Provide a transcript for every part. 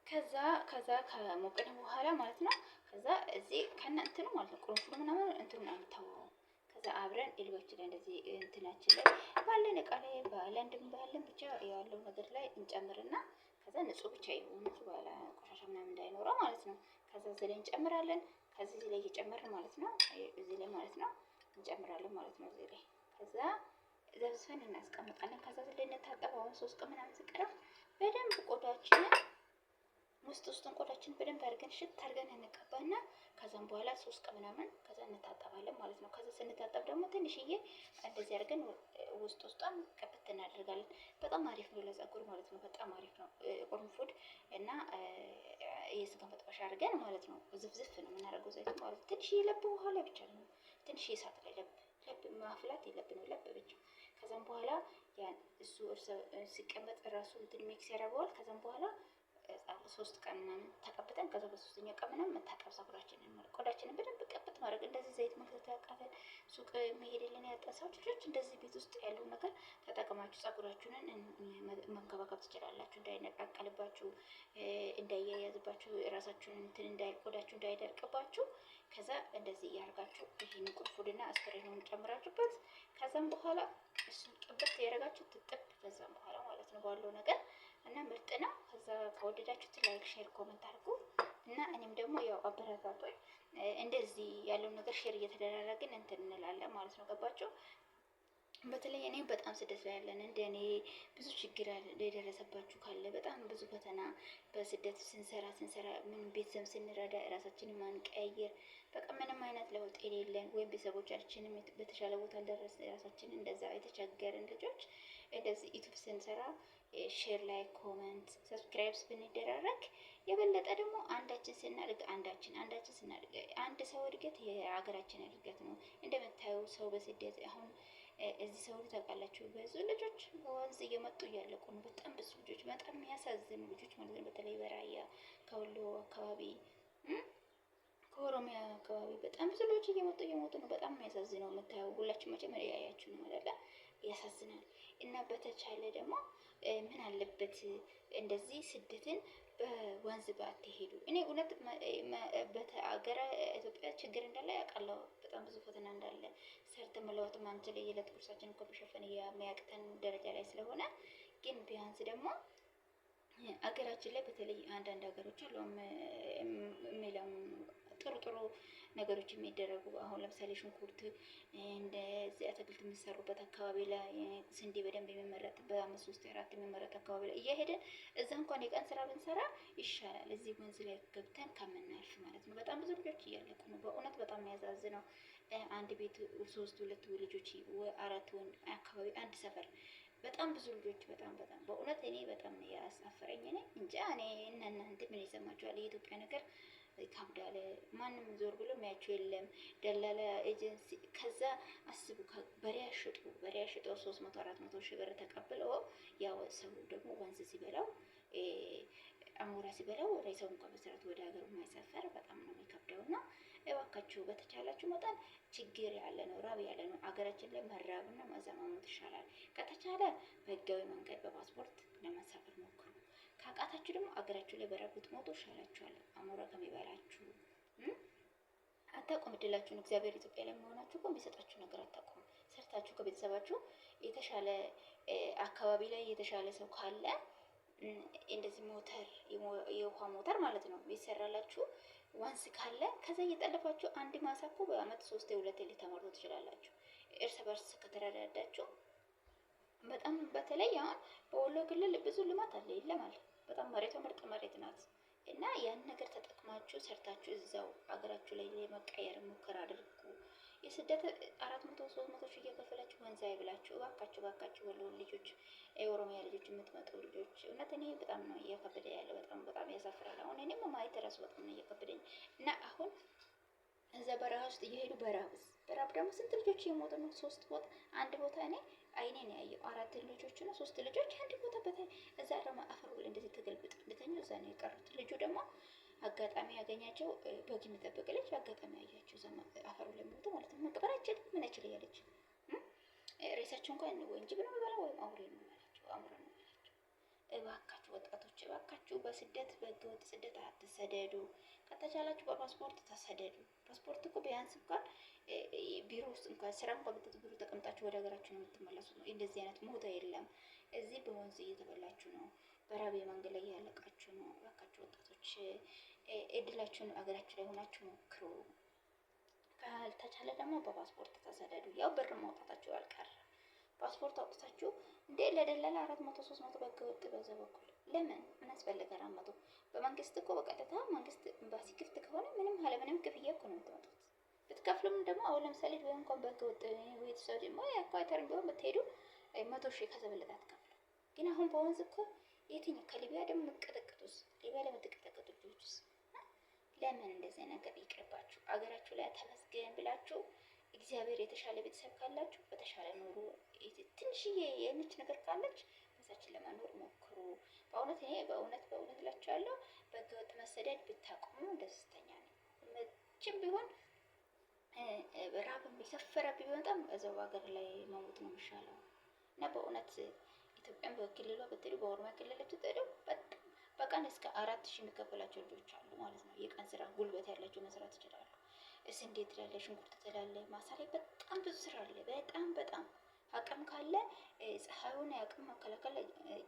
ከዛ ከሞቅን በኋላ ማለት ነው። ከዛ እዚህ ከነ እንትኑ ማለት ነው ቁርንፉዱ ምናምን እንትኑን አንተወውም። ከዛ አብረን እልባችን ላይ እንደዚህ እንትናችን ላይ ባለን እቃ ላይ ባለን ባለን ብቻ ያለው ነገር ላይ እንጨምርና ከዛ ንጹህ ብቻ ይሁን ንጹህ ባለ ቆሻሻ ምናምን እንዳይኖረው ማለት ነው። ከዛ እዚህ ላይ እንጨምራለን። ከዚህ እዚህ ላይ እየጨመርን ማለት ነው። እዚህ ላይ ማለት ነው እንጨምራለን ማለት ነው። እዚህ ላይ ከዛ ዘብዝፈን እናስቀምጣለን። ከዛ እዚህ ላይ እንታጠበው 3 ቀን ምናምን ሲቀረው በደንብ ቆዳችንን ውስጥ ውስጡን ቆዳችን በደንብ አድርገን ሽት አድርገን እንቀባና ከዛም በኋላ 3 ቀን ምናምን ከዛ እንታጠባለን ማለት ነው። ከዛ ስንታጠብ ደግሞ ትንሽዬ እንደዚህ አድርገን ውስጥ ውስጧን ቅብት እናደርጋለን። በጣም አሪፍ ነው ለፀጉር ማለት ነው። በጣም አሪፍ ነው። ቅርንፉድ እና የስጋ መጥበሻ አድርገን ማለት ነው። ዝፍዝፍ ነው የምናደርገው ዘይቱ ማለት ነው። ትንሽዬ ለብ ውሃ ላይ ብቻ ነው። ትንሽዬ እሳት ላይ ለብ ለብ ማፍላት የለብንም ለብ ብቻ። ከዛም በኋላ ያን እሱ እርስ ሲቀመጥ ራሱ እንትን mix ያደርገዋል። ከዛም በኋላ 3 ቀን ምናምን ተቀብተን ከዛ በሶስተኛ ቀን ምናምን መታጠብ ፀጉራችንን ማለት ቆዳችንን በደንብ ቅብት ማድረግ። እንደዚህ ዘይት መግዛት ያቃተን ሱቅ መሄድልን ያጣ ሰዎች ልጆች እንደዚህ ቤት ውስጥ ያለው ነገር ተጠቅማችሁ ፀጉራችሁንን መንከባከብ ትችላላችሁ። እንዳይነቃቀልባችሁ፣ እንዳያያዝባችሁ፣ ራሳችሁን እንትን እንዳይል ቆዳችሁ እንዳይደርቅባችሁ። ከዛ እንደዚህ እያደረጋችሁ ይሄን ቁርፉድና አስፕሪኑን ጨምራችሁበት ከዛም በኋላ እሱን ቅብት ያደረጋችሁ ትጥብ ከዛም በኋላ ማለት ነው ባለው ነገር እና ምርጥ ነው። ከዛ ከወደዳችሁት like፣ share፣ comment አድርጉ እና እኔም ደግሞ ያው አበረታቶኝ እንደዚህ ያለውን ነገር share እየተደራረግን እንትን እንላለን ማለት ነው። ገባችሁ? በተለይ እኔ በጣም ስደት ላይ ያለን እንደ እኔ ብዙ ችግር የደረሰባችሁ ካለ በጣም ብዙ ፈተና በስደት ስንሰራ ስንሰራ ምን ቤተሰብ ስንረዳ እራሳችንን ማንቀያየር በቃ ምንም አይነት ለውጥ የሌለን ወይም ቤተሰቦቻችንም በተሻለ ቦታ አልደረስን እራሳችንን እንደዛ የተቸገርን ልጆች እንደዚህ ዩቱብ ስንሰራ share፣ like፣ comment፣ subscribe ብንደራረግ የበለጠ ደግሞ አንዳችን ስናድግ አንዳችን አንዳችን ስናድግ አንድ ሰው እድገት የሀገራችን እድገት ነው። እንደምታየው ሰው በስደት አሁን እዚህ ሰው ታውቃላችሁ፣ ብዙ ልጆች በወንዝ እየመጡ እያለቁ ነው። በጣም ብዙ ልጆች፣ በጣም የሚያሳዝኑ ልጆች ማለት ነው። በተለይ በራያ ከወሎ አካባቢ ከኦሮሚያ አካባቢ በጣም ብዙ ልጆች እየመጡ እየሞቱ ነው። በጣም የሚያሳዝነው የምታየው ሁላችሁ መጀመሪያ ያያችሁ ነው አይደለ? ያሳዝናል። እና በተቻለ ደግሞ ምን አለበት እንደዚህ ስደትን በወንዝ ባትሄዱ። እኔ እውነት በሀገረ ኢትዮጵያ ችግር እንዳለ ያውቃለሁ። በጣም ብዙ ፈተና እንዳለ ሰርተን መለወጥ ማንችል የዕለት ጉርሳችን እኮ መሸፈን የሚያቅተን ደረጃ ላይ ስለሆነ ግን ቢያንስ ደግሞ አገራችን ላይ በተለይ አንዳንድ ሀገሮች አሉ የሚለው ጥሩ ጥሩ ነገሮች የሚደረጉ አሁን ለምሳሌ ሽንኩርት እንደዚህ አትክልት የሚሰሩበት አካባቢ ላይ ስንዴ በደንብ የሚመረጥ በአመት ሶስት አራት የሚመረጥ አካባቢ ላይ እየሄድን እዛ እንኳን የቀን ስራ ብንሰራ ይሻላል፣ እዚህ ወንዝ ላይ ገብተን ከምናልፍ ማለት ነው። በጣም ብዙ ልጆች እያለቁ ነው። በእውነት በጣም የሚያሳዝነው አንድ ቤት ሶስት ሁለት ልጆች አራት ወንድ አካባቢ አንድ ሰፈር በጣም ብዙ ልጆች በጣም በጣም በእውነት እኔ በጣም ነው ያሳፈረኝ። እኔ እንጃ እኔ እና እናንተ ምን ይሰማችኋል? የኢትዮጵያ ነገር ይከብዳል። ማንም ዞር ብሎ የሚያቸው የለም። ደላላ ኤጀንሲ ከዛ አስቡ በሬ ሽጡ በሬ ሽጠው 300 400 ሺህ ብር ተቀብለው ያው ሰው ደግሞ ወንዝ ሲበላው አሞራ ሲበላው ሬሳው እንኳን በስርዓት ወደ ሀገሩ የማይሰፈር በጣም ነው የሚከብደው። እና እባካችሁ በተቻላችሁ መጠን ችግር ያለ ነው ራብ ያለ ነው አገራችን ላይ መራብና መዘማመት ይሻላል። ከተቻለ በህጋዊ መንገድ በፓስፖርት ለመሳፈር ሞክሩ። ካቃታችሁ ደግሞ አገራችሁ ላይ በራብ ብትሞቱ ይሻላችኋል፣ አሞራ ከሚበላችሁ። አታውቁም እድላችሁን። እግዚአብሔር ኢትዮጵያ ላይ መሆናችሁ እኮ የሚሰጣችሁ ነገር አታውቁም። ሰርታችሁ ከቤተሰባችሁ የተሻለ አካባቢ ላይ የተሻለ ሰው ካለ እንደዚህ ሞተር የውሃ ሞተር ማለት ነው ይሰራላችሁ። ወንዝ ካለ ከዛ እየጠለፋችሁ አንድ ማሳ እኮ በአመት ሶስት ሁለት ልታመርቱ ትችላላችሁ። እርስ በርስ ከተረዳዳችሁ በጣም በተለይ አሁን በወሎ ክልል ብዙ ልማት አለ ይለማል። በጣም መሬቷ ምርጥ መሬት ናት። እና ያን ነገር ተጠቅማችሁ ሰርታችሁ እዛው አገራችሁ ላይ ለመቀየር ሙከራ አድርጉ። የስደት 400 300 ሺህ እየከፈላችሁ ወንዝ አይብላችሁ። እባካችሁ እባካችሁ ወሎ ልጆች፣ የኦሮሚያ ልጆች፣ የምትመጡ ልጆች እውነት እኔ በጣም ነው እየከበደ ያለው። በጣም በጣም ያሳፍራል። አሁን እኔም ማየት እራሱ በጣም ነው እየከበደኝ እና አሁን እዛ በረሃ ውስጥ እየሄዱ በረሃብስ በረሃብ ደግሞ ስንት ልጆች እየሞቱ ነው። ሶስት ቦታ አንድ ቦታ እኔ አይኔ ነው ያየው አራት ልጆች ነው ሶስት ልጆች አንድ ቦታ በታይ እዛ ደግሞ አፈሩ ላይ እንደዚህ ተገልብጠው እንደተኙ እዛ ነው የቀሩት። ልጁ ደግሞ አጋጣሚ ያገኛቸው በግ የሚጠብቅ ልጅ አጋጣሚ ያያቸው እዛ አፈሩ ላይ ሞቱ ማለት ነው። መቅበር አይችልም ምን አይችል እያለች ሬሳቸው እንኳን ወይ እንጂ ብሎ የሚበላው ወይም አውሬ ነው የሚበላቸው አሞራ ነው የሚበላቸው። እባካችሁ እባካችሁ ወጣቶች፣ እባካችሁ በስደት በህገወጥ ስደት አትሰደዱ። ከተቻላችሁ በፓስፖርት ተሰደዱ። ፓስፖርት እኮ ቢያንስ እንኳን ቢሮ ውስጥ እንኳን ስራ እንኳን ቢሮ ተቀምጣችሁ ወደ ሀገራችሁ ነው የምትመለሱት ነው። እንደዚህ አይነት ሞታ የለም። እዚህ በወንዝ እየተበላችሁ ነው። በራብ መንገድ ላይ እያለቃችሁ ነው። እባካችሁ ወጣቶች እድላችሁን አገራችሁ ላይ ሆናችሁ ሞክሩ። ካልተቻለ ደግሞ በፓስፖርት ተሰደዱ። ያው ብር ማውጣታችሁ አልቀረም። ፓስፖርት አውጥታችሁ እንዴ ለደላላ 400 300 በህገወጥ በዛ በኩል ለምን ምን አስፈለገ? 400 በመንግስት እኮ በቀጥታ መንግስት ኤምባሲ ክፍት ከሆነ ምንም አለ ምንም ክፍያ እኮ ነው የምትመጡት። ብትከፍሉም ደግሞ አሁን ለምሳሌ ወይ እንኳን በህገወጥ ቤተሰብ ደግሞ ያኳተር ቢሆን ብትሄዱ 100,000 ከዛ በለጠ አትከፍሉ። ግን አሁን በወንዝ እኮ የትኛው ከሊቢያ ደግሞ የምትቀጠቅጡስ ሊቢያ ላይ የምትቀጠቅጡ ልጆችስ ለምን እንደዚህ ነገር ይቅርባችሁ። አገራችሁ ላይ ተመስገን ብላችሁ እግዚአብሔር የተሻለ ቤተሰብ ካላችሁ በተሻለ ኑሮ ትንሽዬ የምች ነገር ካለች በዛችን ለመኖር ሞክሩ። በእውነት እኔ በእውነት በእውነት እላችኋለሁ በህገወጥ መሰደድ ብታቆሙ ደስተኛ ነኝ። መቼም ቢሆን ራብም የሰፈረ ቢመጣም እዛው ሀገር ላይ መሞት ነው የሚሻለው እና በእውነት ኢትዮጵያን በክልሏ ብትሄዱ በኦሮሚያ ክልል ብትሄዱ በጣም በቀን እስከ 4000 የሚከፈላቸው ልጆች አሉ ማለት ነው። የቀን ስራ ጉልበት ያላቸው መስራት ይችላሉ። ስንዴ ትላለ፣ ሽንኩርት ትላለ፣ ማሳ ላይ በጣም ብዙ ስራ አለ። በጣም በጣም አቅም ካለ ፀሐዩን አቅም መከላከል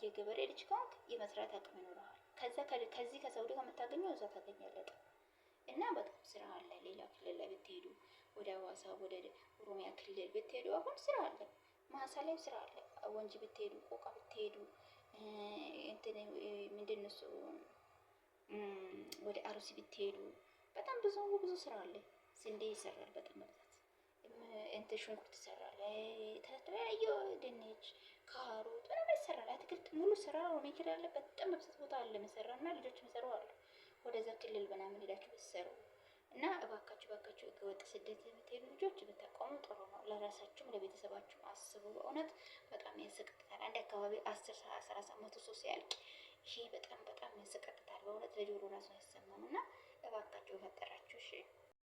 የገበሬ ልጅ ከሆንክ የመስራት አቅም ይኖረዋል። ከዛ ከዚህ ከሳውዲ ከምታገኘው እዛ ታገኛለህ። እና በጣም ስራ አለ። ሌላ ክልል ላይ ብትሄዱ ወደ ሐዋሳ ወደ ኦሮሚያ ክልል ብትሄዱ አሁን ስራ አለ። ማሳ ላይ ስራ አለ። ወንጂ ብትሄዱ፣ ቆቃ ብትሄዱ፣ እንትን ምንድን ነው እሱ ወደ አሩሲ ብትሄዱ በጣም ብዙ ብዙ ስራ አለ። ስንዴ ይሰራል በጣም በብዛት እንትን ሽንኩርት ይሰራል። የተለያዩ ድንች፣ ካሮት ምናምን ይሰራል። አትክልት ሙሉ ስራ ኦሮሚያ ክልል አለ። በጣም በብዛት ቦታ አለ የሚሰራ እና ልጆች የሚሰሩ አሉ። ወደዛ ክልል ምናምን ሄዳችሁ ብትሰሩ እና እባካችሁ እባካችሁ ህገወጥ ስደት የምትሄዱ ልጆች ብታቆሙ ጥሩ ነው። ለራሳችሁም ለቤተሰባችሁም አስቡ። በእውነት በጣም ያሰቀጥጣል። አንድ አካባቢ 10 30 100 ሰው ሲያልቅ ይሄ በጣም በጣም ያሰቀጥጣል። በእውነት ለጆሮ ራሱ አይሰማም። እና እባካችሁ ፈጠራችሁ እሺ።